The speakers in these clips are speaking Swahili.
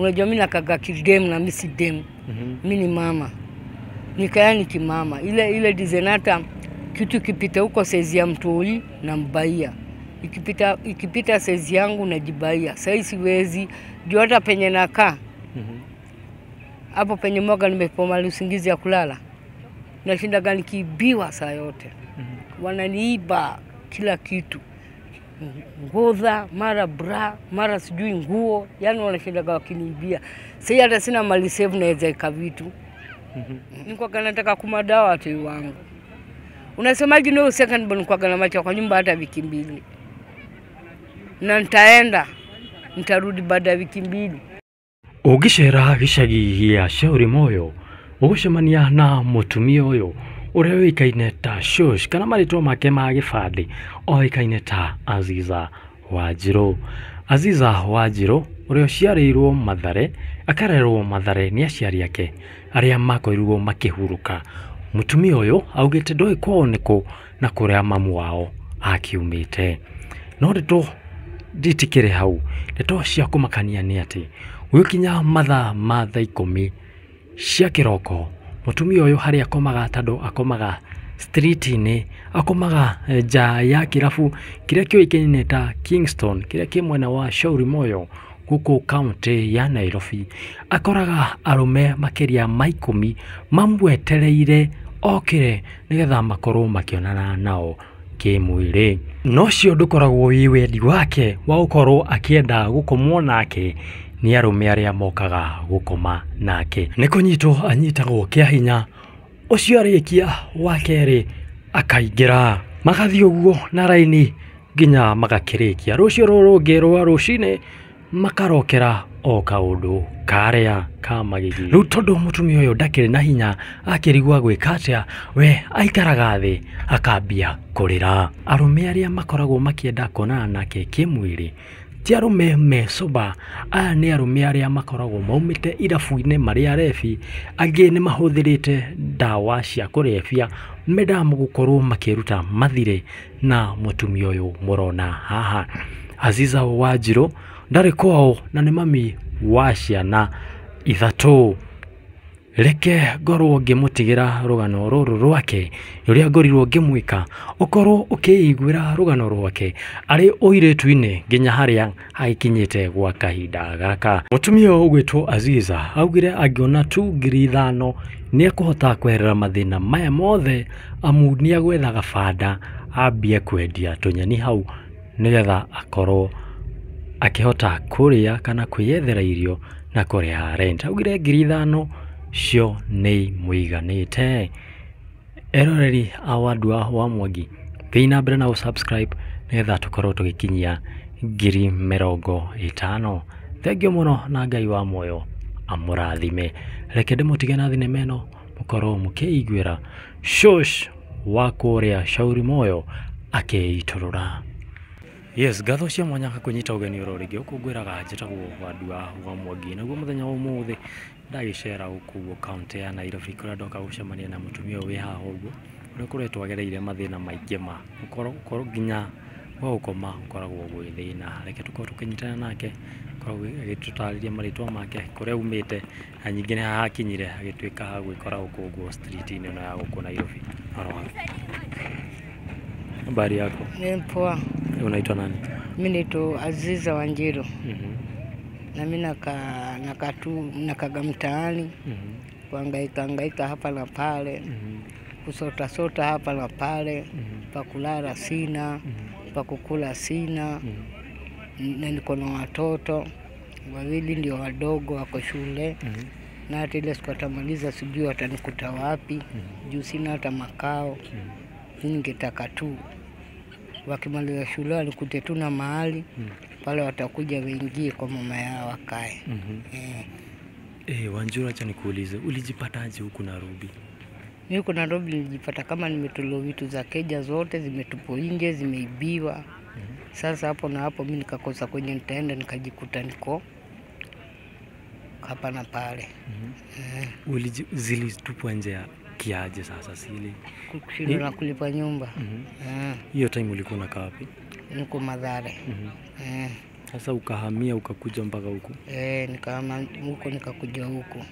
Unajua mimi nakaga kidem na mimi si dem. Mimi ni mama. Nikaya kimama. Ile design hata kitu kipita huko size ya mtoi na mbaia. Ikipita size yangu najibaia. Sasa siwezi juu hata penye nakaa. Hapo penye mwaga nimepomali usingizi ya kulala. Nashinda gani kibiwa saa yote. Wananiiba kila kitu. Ngodha, mara bra, mara sijui nguo, yani wanashinda wakiniibia. Sasa hata sina mali save naweza ika vitu. Niko nataka kumadawa watu wangu. Unasemaje no second born kwa gharama kwa nyumba hata wiki mbili. Na nitaenda nitarudi baada ya wiki mbili. Ũngĩcera gĩcagi gĩa Shauri Moyo ũgũcemania na mũtumia ũyũ ũrĩa ũĩkaine ta Shosh kana marĩtwa make ma gĩbandĩ oĩkaine ta Aziza Wanjirũ. Aziza Wanjirũ ũrĩa ũciarĩirwo Mathare akarerwo Mathare nĩ aciari ake arĩa makorirwo makĩhurũka. Mũtumia ũyũ augĩte ndoĩ kwao nĩkũ na kũrĩa mamu wao akiumĩte. No ndeto nditikĩrĩ hau, ndeto cia kũmakania nĩ atĩ gũgĩkinya mathaa ma thaa 10 cia kĩroko mũtumia ũyũ harĩa akomaga tondũ akomaga street-inĩ, akomaga nja ya kĩrabu kĩrĩa kĩũĩkaine ta Kingston kĩrĩa kĩ mwena wa Shauri Moyo gũkũ kaunti ya Nairobi. Akoraga arũme makĩria ma 10 mamwetereire okĩre nĩgetha makorwo makĩonana nao kĩmwĩrĩ. No ũcio ndũkoragwo wĩ wendi wake wa gũkorwo akĩenda gũkomwo nake nĩ arũme arĩa mokaga gũkoma nake. Nĩ kũnyitwo anyitagwo kĩa hinya, ũcio arĩkia wa kerĩ akaingĩra, magathiĩ ũguo na raini nginya magakĩrĩkia. Rũciũ rũrũ rũngĩ rwa rũcinĩ makarokera o kaũndũ karĩa ka magigi. Rĩu tondũ mũtumia ũyũ ndakĩrĩ na hinya akĩrigwo gwĩka atĩa, we aikaraga thĩ akambia kũrĩra. Arũme arĩa makoragwo makĩenda kuonana nake kĩmwĩrĩ ti arũme me sober, aya nĩ arũme arĩa makoragwo maumĩte irabu-inĩ marĩ arebi, angĩ nĩ mahũthĩrĩte ndawa cia kũrebia, mendaga gũkorwo makĩruta mathirĩ na mũtumia ũyũ mũrona haha. Aziza Wanjirũ ndarĩ kwao na nĩ mami wa ciana 3. Reke ngorwo ngĩmũtigĩra rũgano rũrũ rwake rũrĩa ngorirwo ngĩmwĩka, ũkorwo ũkĩiguĩra rũgano rwake arĩ ũirĩtu-inĩ nginya harĩa agĩkinyĩte gwa kahinda gaka. Mũtumia ũyũ ũgwĩtwo Aziza augire angĩona tu 5,000 nĩ ekũhota kweherera mathĩna maya mothe, amu nĩ agwetha gabanda ambie kwendia tũnyeni hau nĩgetha akorwo akĩhota kũrĩa kana kwĩyethera irio na kũrĩha rent. Augire 5,000 cio nĩ mũiganĩte. Eroreri a Wandua wa Mwangi, thiĩ na mbere na gũ-subscribe nĩgetha tũkorwo tũgĩkinyia 50,000. Thengiũ mũno na Ngai wa muoyo amũrathime. Reke ndĩmũtige na thinema ĩno mũkorwo mũkĩiguĩra Shosh wa kũrĩa Shauri Moyo akĩitũrũra. Yes, ngatho cia mwanya kũnyita ũgeni oro rĩngĩ ũkũngwĩraga njĩtagwo Wandua wa Mwangi. Naguo mũthenya wa ũmũthĩ ndagĩcera gũkũ kaunti ya Nairobi kũrĩa ndoka gũcemania na mũtumia ũyũ wĩ haha ũguo ũrĩa ũkoretwo agereire mathĩna maingĩ ma gũkorwo nginya gwa gũkoma gũkoragwo gwĩ thĩna. Reke tũkorwo tũkĩnyitana nake, akoragwo agĩtũtarĩria marĩtwa make, kũrĩa aumĩte na nyingĩ nĩ haha akinyire agĩtuĩka ha gwĩkora gũkũ ũguo street-inĩ ĩno ya gũkũ Nairobi. Habari yako? Ni poa. Unaitwa nani? Mimi naitwa Aziza Wanjiru. Na mimi nakaga mtaani. Kuhangaika hangaika hapa na pale. Kusota sota hapa na pale. Pa kulala sina, pa kukula sina. Na niko na watoto wawili ndio wadogo wako shule. Na hata ile siku atamaliza sijui watanikuta wapi. Juu sina hata makao. Ningetaka tu wakimaliza shule wanikute tu na mahali pale watakuja waingie kwa mama yao wakae. Wanjiru, acha nikuulize, ulijipataje huku Nairobi? Mimi huku Nairobi nilijipata kama nimetolewa vitu za keja zote, zimetupwa nje, zimeibiwa. Sasa hapo na hapo mimi nikakosa kwenye nitaenda, nikajikuta niko hapa na pale. Zilitupwa nje ya kiaje sasa sili? Kushindwa na kulipa nyumba. Hiyo time ulikuwa unakaa wapi? Niko Mathare. Sasa ukahamia ukakuja mpaka huku? Nikahama huko nikakuja huku.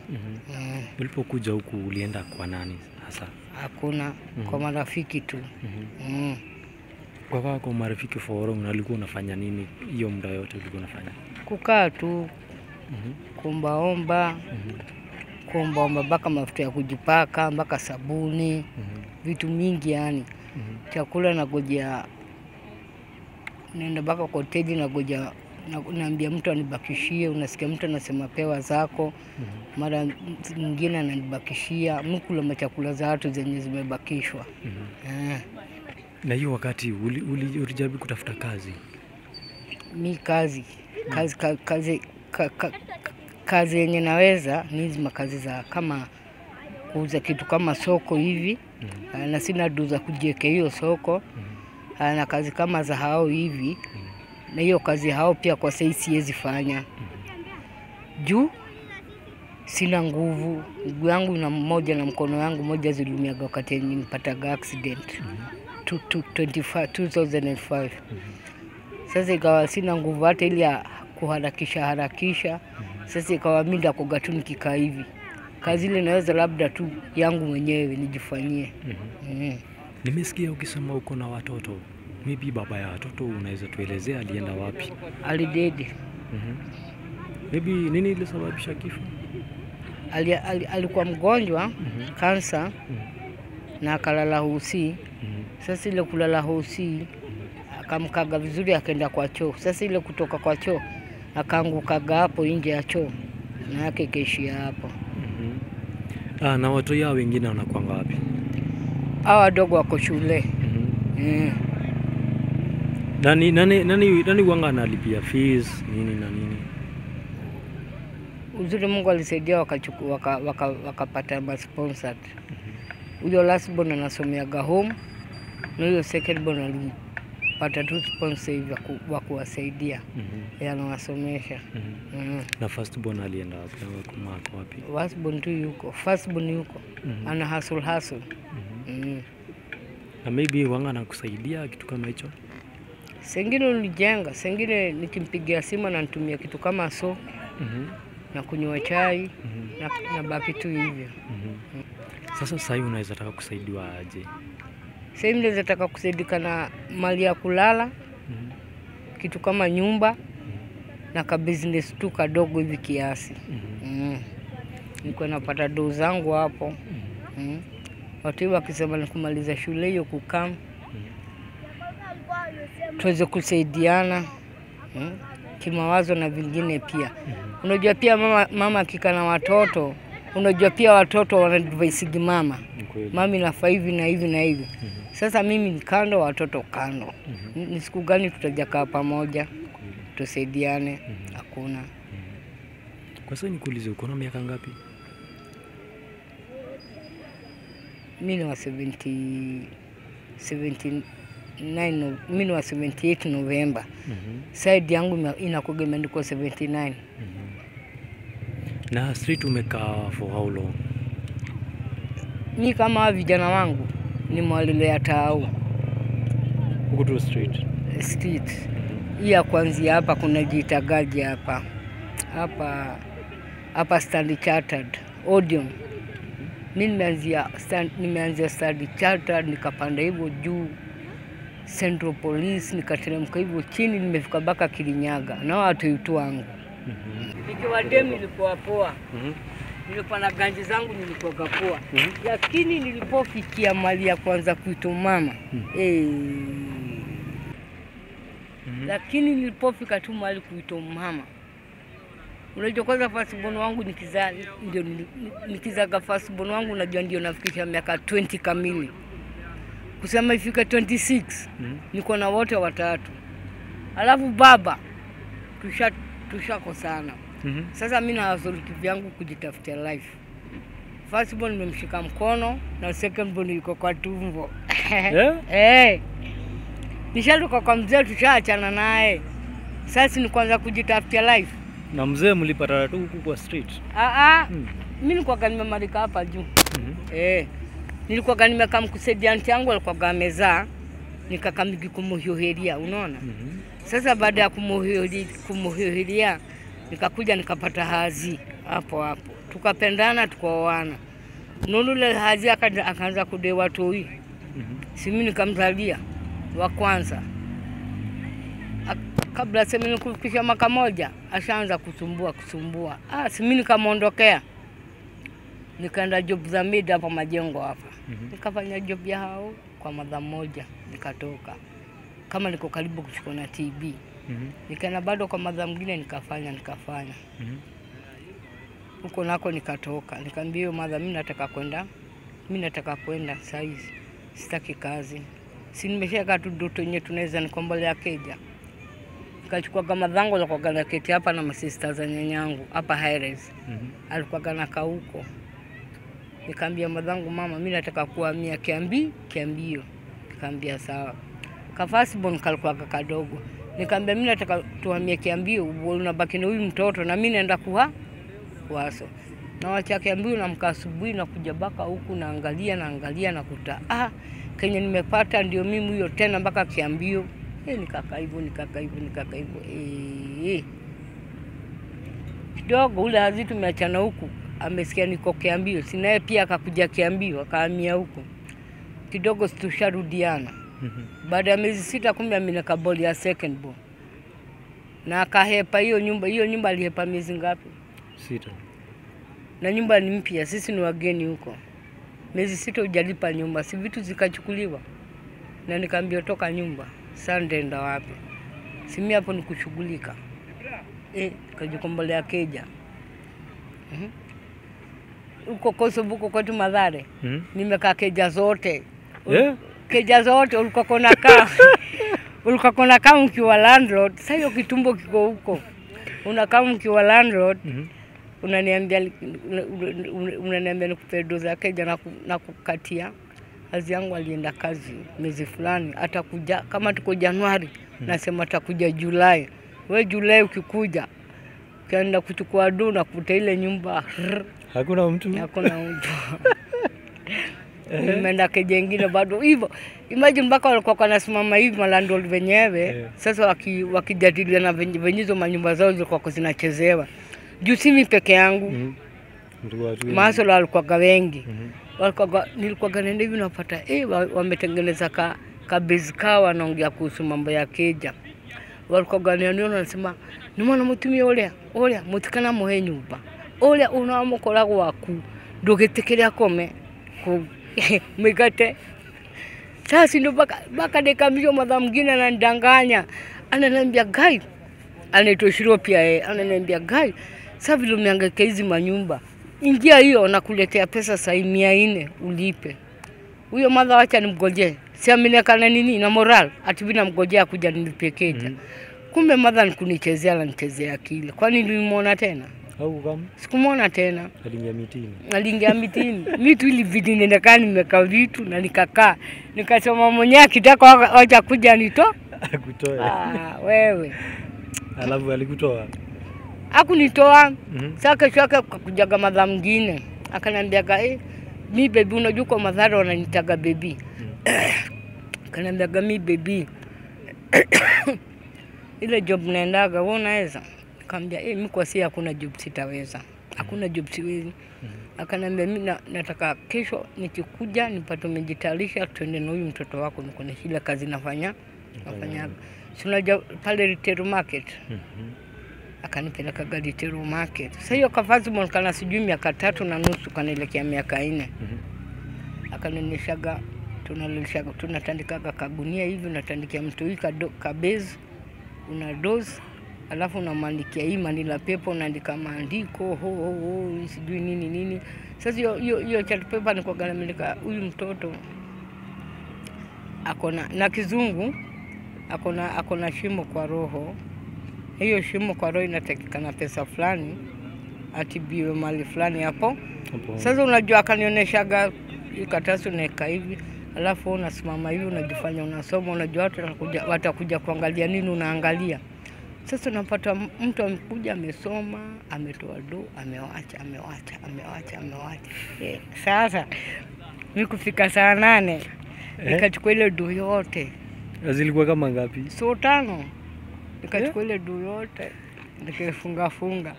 Ulipokuja huku ulienda kwa nani hasa? Hakuna, kwa marafiki tu. Kwa marafiki for long, ulikuwa unafanya nini hiyo muda yote ulikuwa unafanya? Kukaa tu, kuombaomba, kuombaomba mpaka mafuta ya kujipaka, mpaka sabuni, vitu mingi yani. Chakula nagojea, nenda mpaka kwa hoteli nagojea, naambia mtu anibakishie, unasikia mtu anasema pewa zako, mara mwingine ananibakishia, mimi kula machakula za watu zenye zimebakishwa. Na hiyo wakati ulijaribu kutafuta kazi? Mi kazi yenye naweza ni hizi makazi za kama kuuza kitu kama soko hivi, na sina du za kujiwekea hiyo soko, na kazi kama za hao hivi, na hiyo kazi hao pia kwa sasa siwezi fanya. Juu sina nguvu, mguu yangu na mmoja na mkono yangu moja ziliumiaga wakati nilipata accident. 2005. Sasa ikawa sina nguvu hata ile ya kuharakisha harakisha. Sasa ikawa mimi ndakoga tu nikikaa hivi. Kazi ile naweza labda tu yangu mwenyewe nijifanyie. Nimesikia ukisema uko na watoto. Maybe baba ya watoto unaweza tuelezea alienda wapi? Alidedi. Maybe nini ilisababisha kifo? Alikuwa mgonjwa, kansa, na akalala hosi. Sasa ile kulala hosi akamkaga vizuri akaenda kwa choo. Sasa ile kutoka kwa choo akaangukaga hapo nje ya choo na yake keishia hapo. Na watu yao wengine wanakuanga wapi? Hawa wadogo wako shule. Nani wanga analipia fees nini na nini? Uzuri Mungu alisaidia wakapata ma sponsored. Huyo last born anasomeaga home na huyo second born alipata tu sponsor hivi wa kuwasaidia. Anawasomesha. Na first born alienda wapi? Wapi? First born tu yuko. First born yuko. Ana hustle. Na maybe wanga anakusaidia kitu kama hicho? Sengine ulijenga, sengine nikimpigia simu ananitumia kitu kama so. Na kunywa chai, na baki tu hivyo. Sasa sasa unaweza taka kusaidiwa aje? Sasa naweza taka kusaidika na mali ya kulala, kitu kama nyumba, na ka business tu kadogo hivi kiasi. Niko napata do zangu hapo. Watu wakisema nikumaliza shule hiyo kukam, tuweze kusaidiana kimawazo na vingine pia. Unajua pia mama akika na watoto, unajua pia watoto wanadvise mama. Mami nafaa hivi na hivi na hivi. Sasa mimi ni kando, watoto kando. Ni siku gani tutajakaa pamoja tusaidiane? Hakuna. Kwa sasa nikuulize, uko na miaka ngapi? Mimi ni wa 79, mimi ni wa 78 November. Side yangu inakuwa imeandikwa 79. Na street umekaa for how long? Ni kama vijana wangu ni mwalilea tao. Huko tu street. Street. Hii ya kuanzia hapa kuna jitagaji hapa. Hapa Standard Chartered Odeon. Mimi nimeanzia Standard Chartered nikapanda hivyo juu Central Police nikateremka hivyo chini nimefika mpaka Kirinyaga na watu wangu. Nikiwa dem nilikuwa poa. Nilikuwa na ganji zangu nilikuwa poa. Lakini nilipofikia mali ya kwanza kuitwa mama. Lakini nilipofika tu mali kuitwa mama. Unajua kwanza first born wangu nikizaa ndio nikizaga first born wangu unajua ndio nafikisha miaka 20 kamili. Kusema ifika 26 niko na wote watatu. Alafu baba tushakosana. Sasa mimi na authority yangu kujitafutia life. First born nimemshika mkono na second born yuko kwa tumbo. Nishatoka kwa mzee tushaachana naye. Sasa ni kwanza kujitafutia life. Na mzee mlipatana tu huku kwa street? Mimi nilikuwa nimemarika hapa juu. Nilikuwa nimekaa mkusaidia aunti yangu alikuwa amezaa. Nikakamigi kumuhihiria, unaona? Sasa baada ya kumuhihiria nikakuja nikapata hazi hapo hapo. Tukapendana tukaoana. Nunule hazi akaanza kudewa toi. Si mimi nikamzalia wa kwanza. Kabla sema kufikisha mwaka moja ashaanza kusumbua. Si mimi nikamondokea. Nikaenda job za mida hapa majengo hapa. Nikafanya job ya hao kwa madha moja nikatoka. Kama niko karibu kushikwa na TB. Nikaenda bado kwa madha mwingine nikafanya. Huko nako nikatoka. Nikamwambia hiyo madha mimi nataka kwenda saizi. Sitaki kazi. Si nimeshaka tu ndoto yenyewe tunaweza nikombolea keja. Nikachukua kama dhango la kwa gana keti hapa na masista za nyanyangu hapa High-Rise. Alikuwa gana kauko. Nikamwambia madhangu mama mimi nataka kuhamia Kiambio. Nikamwambia sawa. Kafasibon kalikuwa kadogo. Nikamwambia mimi nataka tuhamie Kiambio, unabaki na huyu mtoto na mimi naenda kuhaso. Na wacha Kiambio na mka asubuhi na kuja baka huku naangalia na kuta. Kenye nimepata ndio mimi huyo tena mpaka Kiambio. Nikakaa hivyo. Kidogo ule hazi tumeachana huku, amesikia niko Kiambio. Sinaye pia akakuja Kiambio, akahamia huku. Kidogo tusharudiana. Baada ya miezi 6 kumbe ameneka boli ya second ball. Na akahepa hiyo nyumba alihepa miezi ngapi? 6. Na nyumba ni mpya, sisi ni wageni huko. Miezi 6 hujalipa nyumba, si vitu zikachukuliwa. Na nikaambia toka nyumba. Sasa nenda wapi? Si hapo ni kushughulika. Kajikombolea keja. Huko Kosovo huko kwetu Mathare. Nimekaa keja zote. Keja zote ulikuwa kona kaa. Ulikuwa kona kaa mkiwa landlord. Sasa hiyo kitumbo kiko huko. Unakaa mkiwa landlord. Unaniambia nikupe doza keja na kukatia. Kazi yangu alienda kazi miezi fulani, atakuja kama tuko Januari, nasema atakuja Julai. We Julai ukikuja ukienda kuchukua do na kuta ile nyumba hakuna mtu. Hakuna mtu. Nimeenda keja nyingine bado hivyo. Imagine mpaka walikuwa wanasimama hivi malandlord wenyewe. Sasa wakijadiliana wenyewe manyumba zao zilikuwa zinachezewa. Juu si mimi peke yangu. Masolo walikuwa wengi. Nilikuwa nenda hivi napata wametengeneza kabezi kao wanaongea kuhusu mambo ya keja. Walikuwa ganiona wanasema ni mwana mutumia olea mutikana muhe nyumba. Olea unamukora gwaku ndugitikire akome ku migate. Sasa ndio baka dekamisho madha mwingine ananidanganya. Ananiambia gai anaitwa Shiro pia ananiambia gai sasa vile umehangaika hizi manyumba. Ingia hiyo nakuletea pesa saa 400 ulipe. Huyo madha wacha nimgojee. Si aminekana nini na moral ati bila mgojea kuja nilipe keja. Kumbe madha nikunichezea na nichezea akili. Kwani nilimuona tena? Au kama? Sikumuona tena. Aliingia mitini. Aliingia mitini. Mimi tu ilibidi nenda nimeka vitu na nikakaa. Nikasema mwenyewe akitaka wacha kuja nito. Akutoe. Wewe. Alafu alikutoa. Hakunitoa. Sasa kesho yake kujaga madha mwingine. Akaniambia mi baby unajua kwa madhara wananitaga baby. Akaniambia mi baby. Ile job naendaga wewe unaweza? Nikamwambia mimi kwa si hakuna job sitaweza. Hakuna job siwezi. Akaniambia mimi nataka kesho nikikuja nipate umejitayarisha twende na huyu mtoto wako niko na ile kazi nafanya. Si unajua pale retail market. Akanipeleka retail market. Sasa hiyo kafazi mwana sijui miaka 3.5 kanaelekea miaka 4. Akanionyeshaga tunalishaga tunatandikaga kagunia hivi unatandikia mtu hii kabezi una dose alafu unamwandikia hii manila paper unaandika maandiko ho sijui nini nini. Sasa hiyo chart paper ni kwa gharama huyu mtoto akona na kizungu akona shimo kwa roho. Hiyo shimo kwa roho inatakikana pesa fulani atibiwe mali fulani hapo. Sasa unajua akanionyeshaga karatasi unaweka hivi alafu unasimama hivi unajifanya unasoma unajua watu watakuja kuangalia nini unaangalia. Sasa unapata mtu amekuja amesoma, ametoa do, amewacha. Sasa mimi kufika saa 8 nikachukua ile do yote. Zilikuwa kama ngapi? So 5. Nikachukua ile do yote nikaifunga funga.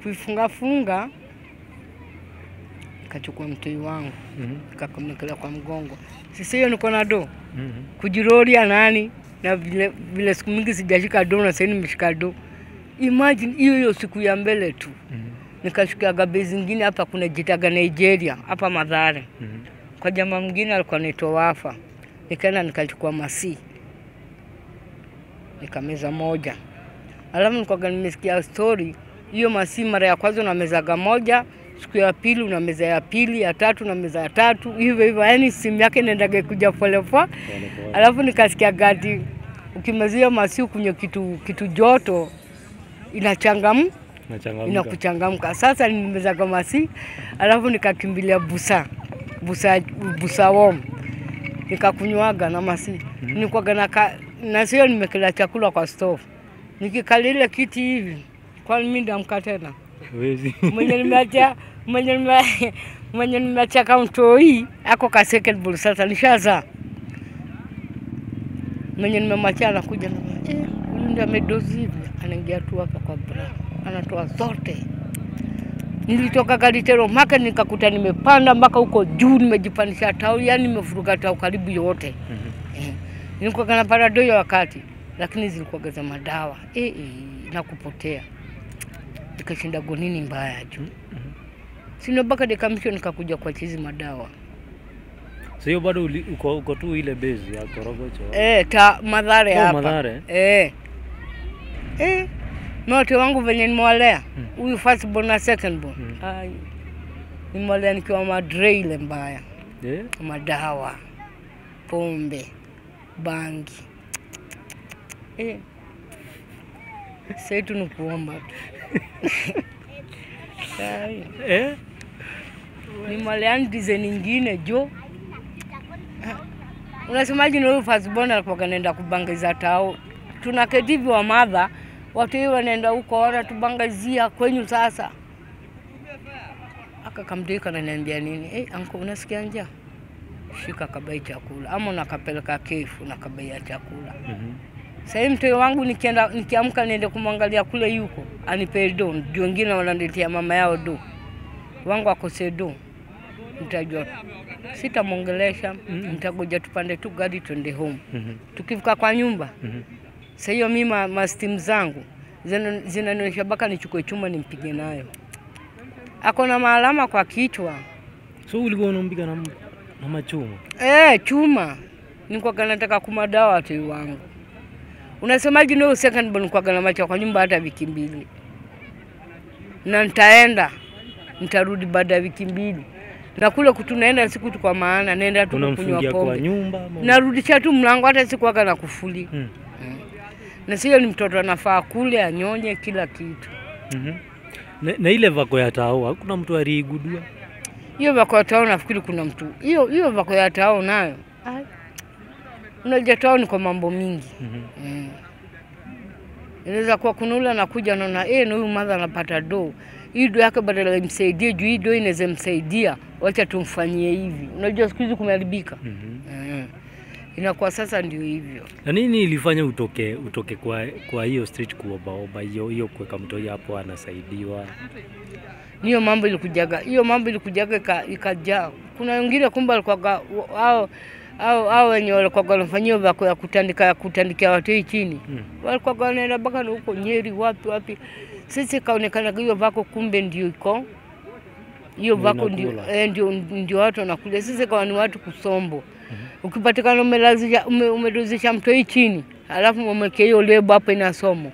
Kuifunga funga nikachukua mtoi wangu. Nikakamkelea kwa mgongo. Sasa hiyo niko na do. Kujiroria nani na vile siku mingi sijashika do na sasa nimeshika do. Imagine hiyo siku ya mbele tu. Nikashukia gabe zingine hapa kuna jitaga Nigeria hapa Mathare. Kwa jamaa mwingine alikuwa anaitwa Wafa. Nikaenda nikachukua masi. Nikameza moja. Alafu nilikuwa nimesikia story hiyo masi mara ya kwanza unamezaga moja, siku ya pili unameza ya pili, ya tatu unameza ya tatu, hivyo hivyo. Yaani simu yake inaendaga kuja pole pole. Alafu nikasikia gati ukimezia masi kunywa kitu joto inachangamka. Inakuchangamka. Sasa nimemezaga masi, alafu nikakimbilia busa warm. Nikakunywaga na masi. Nilikuwa na sio nimekula chakula kwa stove. Nikikala ile kiti hivi, kwa mimi ndamka tena. Huwezi. Mwenye nimeacha kaunto hii ako ka second ball sasa nishaza. Mwenye nimemwacha anakuja na huyu ndiye amedozi hivi, anaingia tu hapa kwa bra. Anatoa zote. Nilitoka Galitero maka nikakuta nimepanda mpaka huko juu, nimejipandisha tau, yani nimefuruka tau karibu yote. Nilikuwa kana parado ya wakati, lakini zilikuwa za madawa. Na kupotea. Nikashinda gonini mbaya juu. Sino mpaka dekamisho nikakuja kwa chizi madawa. So hiyo bado uko tu ile base ya Korogocho. Ta Mathare hapa. Mathare. Mwote wangu venye nimewalea. Huyu first born na second born. Ai. Nimewalea nikiwa madre ile mbaya. Madawa, pombe, bangi. Sasa tu nikuomba tu. Ai. Nimewalea design nyingine jo. Unasemaje na huyu first born alikuwa anaenda kubangiza tao. Tunaketi hivi wa mother. Watu hiyo wanaenda huko wanatubangazia kwenyu sasa. Akakamdika ananiambia nini? Anko unasikia njaa? Shika kabai chakula ama unakapeleka kefu na kabai chakula. Sasa mtoto wangu nikienda nikiamka niende kumwangalia kule yuko, anipe do. Juu wengine wananiletea mama yao do. Wangu akose do. Nitajua sitamuongelesha, nitagoja tupande tu gari twende home. Tukifika kwa nyumba. Sasa hiyo mimi ma steam zangu zinanionyesha baka nichukue chuma nimpige nayo. Ako na maalama kwa kichwa. So ulikuwa unampiga na machuma? Chuma. Nilikuwa nataka kumadawa tu wangu. Unasemaje no second born kwa na macho kwa nyumba hata wiki 2. Na nitaenda nitarudi baada ya wiki 2. Na kule kutunaenda siku tu kwa maana naenda tu kunywa pombe. Kwa nyumba narudisha tu mlango hata siku na kufuli. Na sio ni mtoto anafaa kule anyonye kila kitu. Na ile vako ya tao hakuna mtu aliigudua. Hiyo vako ya tao nafikiri kuna mtu. Hiyo vako ya tao nayo. Unajua tao ni kwa mambo mingi. Inaweza kuwa kuna ule anakuja anaona na huyu mother anapata do. Hii do yake badala imsaidie juu hii do inaweza msaidia, wacha tumfanyie hivi. Unajua siku hizi kumeharibika. Inakuwa sasa ndio hivyo. Na nini ilifanya utoke kwa hiyo street kuobaoba hiyo kuweka mtoi hapo anasaidiwa? Hiyo mambo ilikujaga. Hiyo mambo ilikujaga ikajaa. Kuna wengine kumbe walikuwa hao wenye walikuwa wanafanyia vako ya kutandikia watu chini. Walikuwa wanaenda mpaka huko Nyeri wapi wapi. Sisi kaonekana hiyo vako kumbe ndio iko. Hiyo vako ndio watu wanakula. Sisi kwa ni watu kusombo. Ukipatikana umedozisha mtoi chini, alafu umweke hiyo lebo hapo inasomo.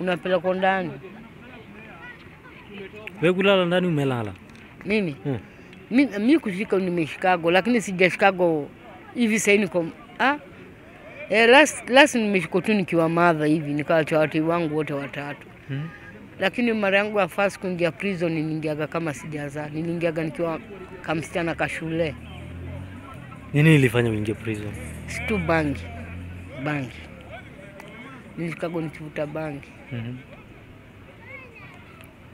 Unapeleka ndani. Wewe kulala ndani umelala? Mimi? Mimi kushika nimeshikago lakini sijashikago hivi sasa niko last nimeshika tu nikiwa mother hivi nikaacha watu wangu wote watatu. Lakini mara yangu ya first kuingia prison niliingiaga kama sijazaa. Niliingiaga nikiwa kama msichana ka shule. Nini ilifanya uingie prison? Situ bangi. Bangi. Nilikago nikivuta bangi.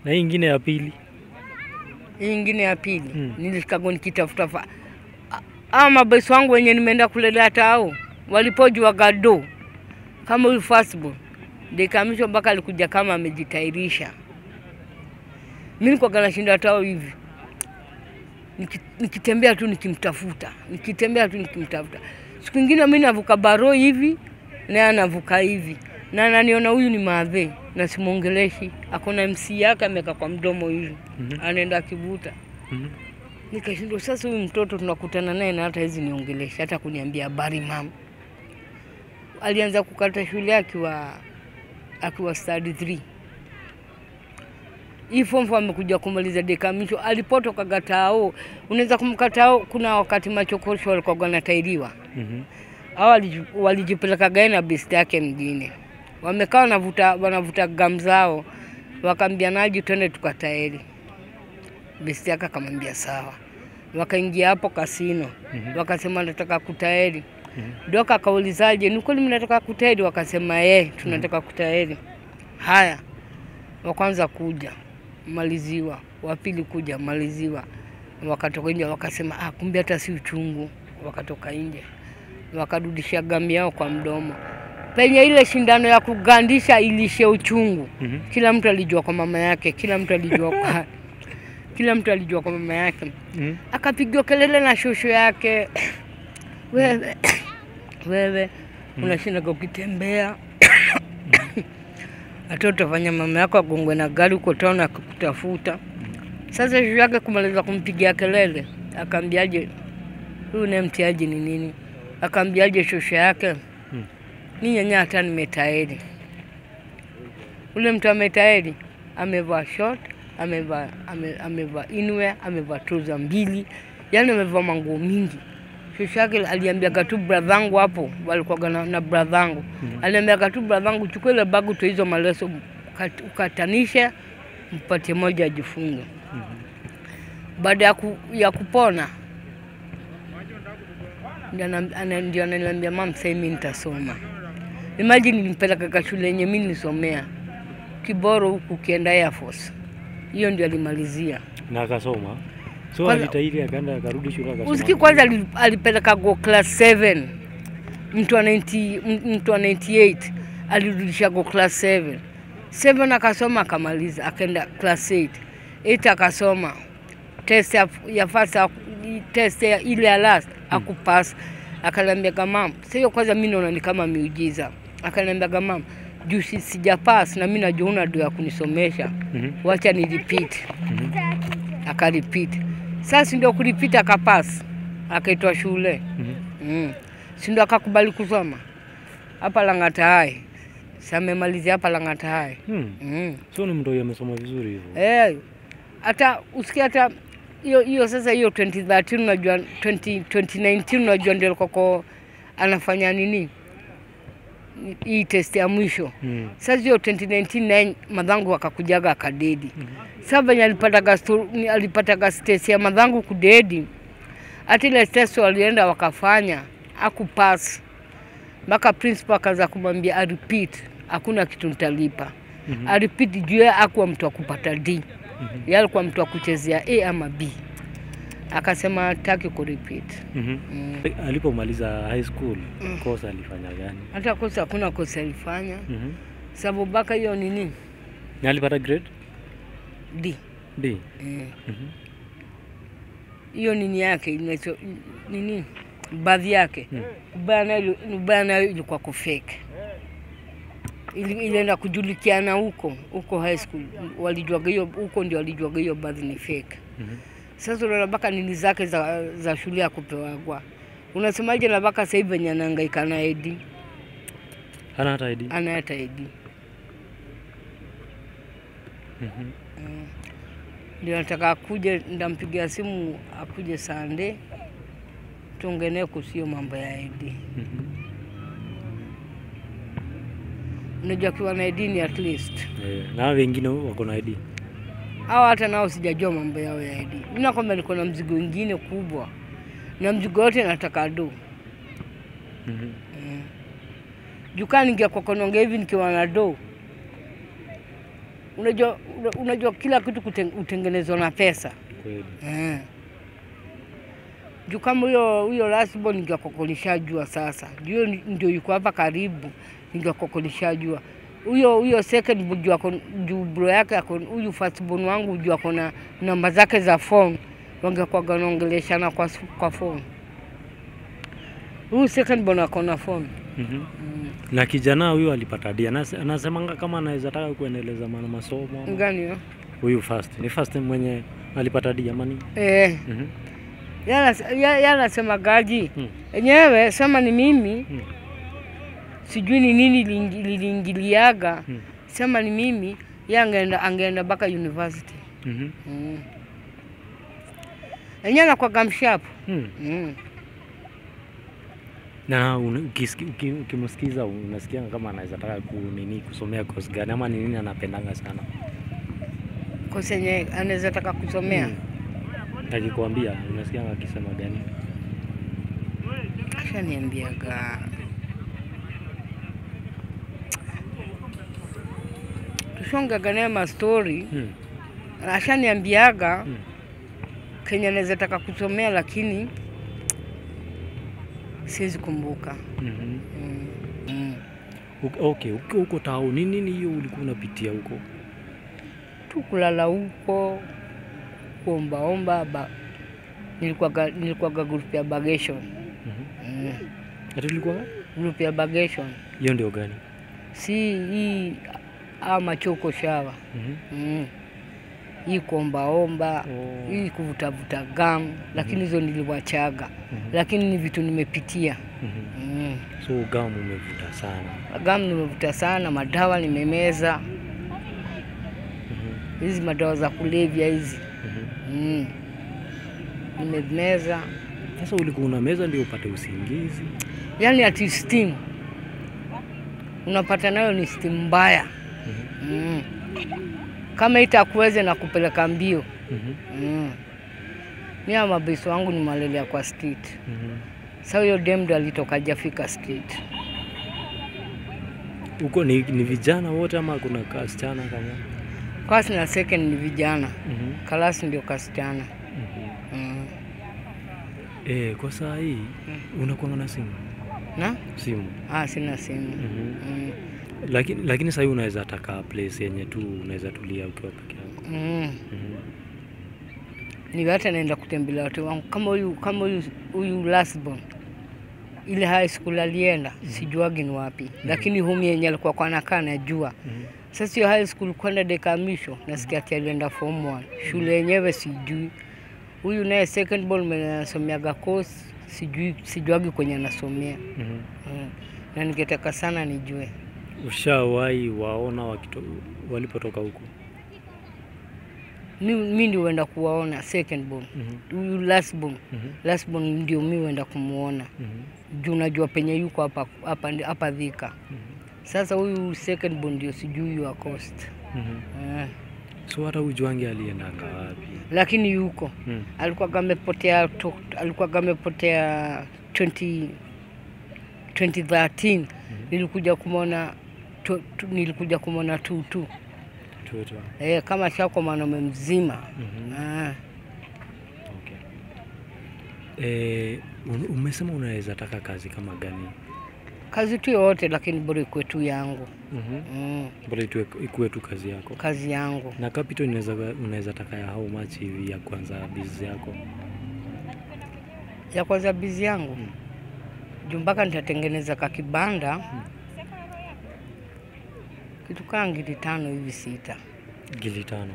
Na hii ingine ya pili? Hii ingine ya pili. Nilikago nikitafuta mabesi wangu wenye nimeenda kulelea tao. Walipojua gado kama huyu firstborn dekamishwa mpaka alikuja kama amejitairisha. Mimi nilikuwa nashinda tao hivi. Nikitembea tu nikimtafuta, nikitembea tu nikimtafuta. Siku nyingine mimi navuka baro hivi na anavuka hivi. Na ananiona huyu ni madhe na simuongeleshi. Akona MC yake ameka kwa mdomo hivi. Anaenda akivuta. Nikashindwa sasa huyu mtoto tunakutana naye na hata hizi niongelesha hata kuniambia habari mama. Alianza kukata shule akiwa study 3. Hii form 4 amekuja kumaliza dekamisho. Alipotoka gatao, unaweza kumkatao kuna wakati machokosho walikuwa wanatairiwa. Hao walijipeleka gani na best yake mjini. Wamekaa wanavuta gamu zao. Wakaambia naji twende tukatairi. Best yake akamwambia sawa. Wakaingia hapo kasino. Wakasema nataka kutairi. Doka akaulizaje, ni kweli mnataka kutairi? Wakasema tunataka kutairi. Haya. Wa kwanza kuja maliziwa, wa pili kuja maliziwa. Wakatoka nje wakasema kumbe hata si uchungu. Wakatoka nje. Wakarudisha gamu yao kwa mdomo. Penye ile shindano ya kugandisha ilishe uchungu. Kila mtu alijua kwa mama yake, kila mtu alijua kwa kila mtu alijua kwa mama yake. Akapigiwa kelele na shosho yake. Wewe wewe unashinda ukitembea. Hata utafanya mama yako agongwe na gari uko town akikutafuta. Sasa shosho yake kumaliza kumpigia kelele, akambiaje huyu ni mtiaji ni nini? Akambiaje shosho yake? Mimi nyanya hata nimetaeli. Ule mtu ametaeli, amevaa short, amevaa inwear, amevaa trouser mbili, yani amevaa manguo mingi. Shosho yake aliambia tu brother wangu hapo, walikuwa na brother wangu. Aliambia tu brother wangu chukua ile bagu tu hizo maleso ukatanishe mpatie moja ajifunge. Baada ya kupona ndio ananiambia mama sasa mimi nitasoma. Imagine nilimpeleka kwa shule yenye mimi nilisomea Kiboro huku kienda Air Force. Hiyo ndio alimalizia. Na akasoma. So alitairi akaenda akarudi shule akasoma. Usiki kwanza alipeleka go class 7. Mtu wa 98 alirudisha go class 7. 7 akasoma akamaliza akaenda class 8. 8 akasoma. Test ya first test ya ile ya last akupass. Akaniambia mama, sio kwanza mimi naona ni kama miujiza. Akaniambia mama, juu sijapass na mimi najua una ndio ya kunisomesha. Wacha ni repeat. Aka repeat. Sasa ndio kurepeat akapass. Akaitwa shule. Si ndio akakubali kusoma. Hapa Lang'ata High. Sasa amemalizia hapa Lang'ata High. So ni mtu amesoma vizuri hivyo. Hata usikia hata hiyo sasa hiyo 2013 unajua 2019 unajua ndio alikuwa anafanya nini? Hii test ya mwisho. Sasa hiyo 2019 madhangu akakujaga akadedi. Sasa venye alipata test ya madhangu kudedi. Hata ile test walienda wakafanya akupass. Mpaka principal akaanza kumwambia a repeat, hakuna kitu nitalipa. A repeat juu yeye hakuwa mtu wa kupata D. Yeye alikuwa mtu wa kuchezea A ama B. Akasema hataki ku repeat. Alipomaliza high school, kosa alifanya gani? Hata kosa hakuna kosa alifanya. Sababu baka hiyo nini? Na alipata grade D. D. Hiyo nini yake inacho nini? Baadhi yake. Ubaya nayo ilikuwa kufake. Ilienda kujulikiana huko high school. Walijua hiyo huko ndio walijua hiyo baadhi ni fake. Sasa unaona baka nini zake za shule ya kupewa. Unasemaje na baka sasa hivi venye anahangaika na ID? Hana hata ID. Hana hata ID. Ndio nataka akuje, ndampigia simu akuje Sunday. Tuongelee kuhusu mambo ya ID. Unajua kiwa na ID ni at least. Na wengine wako na ID. Hao hata nao sijajua mambo yao ya ID. Mimi nakwambia niko na mzigo mwingine kubwa. Na mzigo wote nataka do. Jukaa ningia kwa kononge hivi nikiwa na do. Unajua kila kitu utengenezwa na pesa. Kweli. Juu kama huyo last born ningekokolishajua sasa. Juu ndio yuko hapa karibu, ningekokolishajua. Huyo second juu ako juu bro yake ako huyu first born wangu juu ako na namba zake za phone, wangekuwa wanaongeleshana kwa phone. Huyu second born ako na phone. Na kijana huyu alipata D. Anasemanga kama anaweza taka kuendeleza masomo. Ngani huyo? Huyu first. Ni first mwenye alipata D jamani. Yeye anasema gaji. Enyewe sema ni mimi. Sijui ni nini liliingiliaga. Sema ni mimi, yeye angeenda mpaka university. Enyewe anakuwa gamsharp. Na ukimsikiza unasikia kama anaweza taka kusomea course gani ama ni nini anapendanga sana? Course yenye anaweza taka kusomea. Akikwambia unasikia akisema gani? Ashaniambiaga tushongaga naye ma story. Ashaniambiaga Kenya anaweza taka kusomea lakini siwezi kumbuka. Okay, huko tao ni nini hiyo ulikuwa unapitia huko? Tu kulala huko, kuombaomba, nilikuwa group ya bagation. Ati ulikuwa group ya bagation? Hiyo ndio gani? Si hii ama choko shawa. Hii kuombaomba, hii kuvutavuta gamu, lakini hizo niliwachaga. Lakini ni vitu nimepitia. So gamu umevuta sana? Gamu nimevuta sana, madawa nimemeza. Hizi madawa za kulevya hizi. Nimemeza. Sasa ulikuwa unameza ndio upate usingizi? Yaani ati steam. Unapata nayo ni steam mbaya. Kama itakuweze na kupeleka mbio. Mimi mabesi wangu ni malelea kwa street. Sasa huyo dem ndo alitoka hajafika street. Huko ni vijana wote ama kuna kasichana kama? Class na second ni vijana. Class ndio kasichana. Kwa saa hii unakuwa na simu? Na? Simu. Sina simu. Lakini sasa unaweza taka place yenye tu unaweza tulia ukiwa peke yako. Ni hata naenda kutembelea watu wangu kama huyu last born. Ile high school alienda, sijuagi ni wapi. Lakini home yenye alikuwa kwa anakaa najua. Sasa hiyo high school kwenda dakika mwisho nasikia ati alienda form 1. Shule yenyewe sijui. Huyu naye second born mwenye anasomeaga course, sijuagi kwenye anasomea. Na ningetaka sana nijue. Ushawahi waona walipotoka huko? Mimi ndio huenda kuwaona second born. Huyu last born. Last born ndio mimi huenda kumuona. Juu najua penye yuko hapa Thika. Sasa huyu second born ndio sijui wa coast. So hata hujuangi aliendanga wapi? Lakini yuko. Alikuwa amepotea 2013. Nilikuja kumuona tu. Kama shako mwanaume mzima. Okay. Umesema unaweza taka kazi kama gani? Kazi tu yote lakini bora ikuwe tu yangu. Bora ikuwe tu kazi yako. Kazi yangu. Na capital unaweza taka ya how much hivi ya kwanza biz yako? Ya kwanza biz yangu? Juu mpaka nitatengeneza kakibanda. Kitu kama ngili 5 hivi 6. Ngili 5.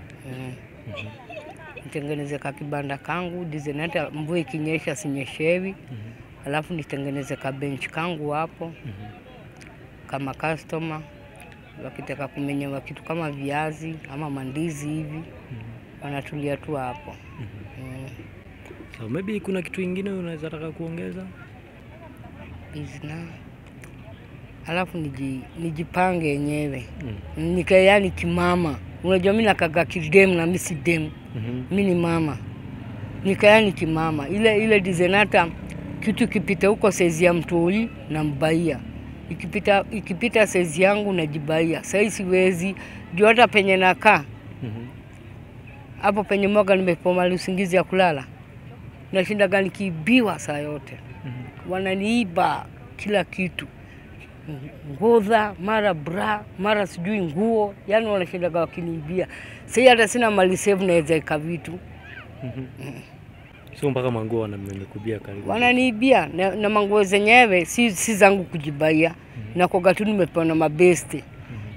Nitengeneze kakibanda kangu, design hata mvua ikinyesha sinyeshewi. Alafu nitengeneze ka bench kangu hapo. Kama customer wakitaka kumenyewa kitu kama viazi ama mandizi hivi, wanatulia tu hapo. So maybe kuna kitu kingine unaweza taka kuongeza? Business. Alafu nijipange yenyewe. Nikae yani kimama. Unajua mimi nakaga kidem na mimi si dem. Mimi ni mama. Nikae yani kimama. Ile design hata kitu kipita huko size ya mtoi na mbaia. Ikipita size yangu najibaia. Sasa siwezi juu hata penye nakaa. Hapo penye mwaga nimepoma usingizi ya kulala. Nashindaga nikiibiwa saa yote. Wananiiba kila kitu. Ngodha, mara bra, mara sijui nguo, yani wanashindaga wakiniibia. Sasa hata sina mali save naweza eka vitu. So mpaka manguo wanamekubia karibu. Wananiibia na manguo zenyewe si zangu kujibaia. Na kwa tu nimepewa na mabeste.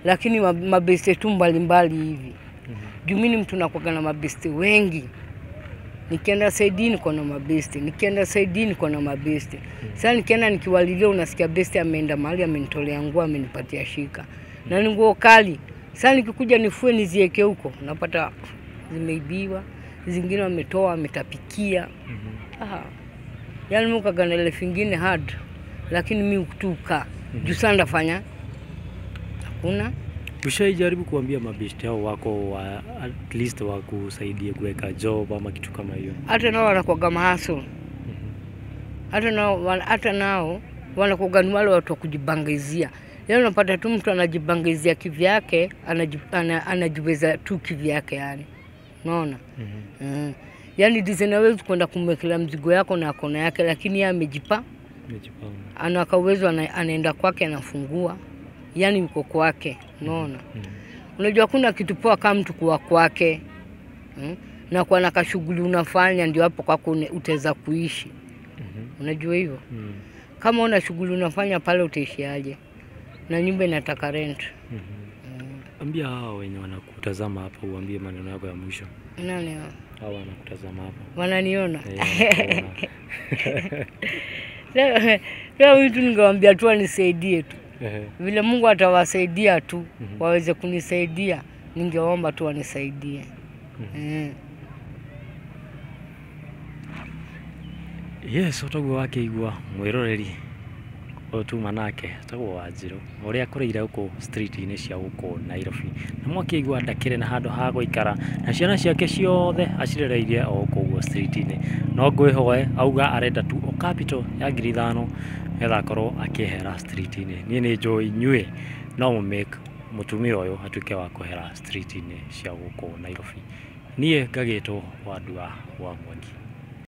Lakini mabeste tu mbalimbali hivi. Juu mimi mtu nakuwa na mabeste wengi. Nikienda saidi niko na mabeste, nikienda saidi niko na mabeste. Sasa nikienda nikiwalilia unasikia beste ameenda mahali amenitolea nguo amenipatia shika. Na ni nguo kali. Sasa nikikuja nifue nizieke huko, napata zimeibiwa, zingine wametoa wametapikia. Yaani mimi kagana ile fingine hard, lakini mimi kutuka. Juu sana ndafanya hakuna. Ushaijaribu kuambia mabeshte hao wako wa, at least wakusaidie kuweka job ama kitu kama hiyo? Hata nao wanakuwaga mahaso. Hata nao wanakuwaga ni wale watu wa kujibangizia. Yaani unapata tu mtu anajibangizia kivyake, anajiweza tu kivyake yani. Unaona? Yaani design hawezi kwenda kumwekelea mzigo yako na kona yake, lakini yeye amejipa. Ana uwezo, anaenda kwake anafungua. Yaani yuko kwake, unaona? Unajua kuna kitu poa kama mtu kuwa kwake. Na kwa na kashughuli unafanya ndio hapo kwako utaweza kuishi. Unajua hivyo? Kama una shughuli unafanya pale utaishiaje? Na nyumba inataka rent. Ambia hao wenye wanakutazama hapa, uambie maneno yako ya mwisho. Nani hao? Hao wanakutazama hapa. Wananiona? Leo mimi tu ningewaambia tu wanisaidie tu. Vile Mungu atawasaidia tu, waweze kunisaidia, ningeomba tu wanisaidie. Yes, otoguo wakeigua mwiroreri ũyũ tuma nake etagwo Wanjirũ ũrĩa akũrĩire gũkũ street-inĩ cia gũkũ Nairobi na mwakĩigua ndakĩrĩ na handũ ha gũikara na ciana ciake ciothe acirereirie o gũkũ ũguo street-inĩ no ngwĩhoe auga arenda tu o capital ya 5,000 nĩgetha akorwo akĩehera street-inĩ. Niĩ nĩ njũĩ inyuĩ no mũmake mũtumia ũyũ atuĩke wa kwehera street-inĩ cia gũkũ Nairobi. Niĩ ngagĩtwo Wandua wa Mwangi.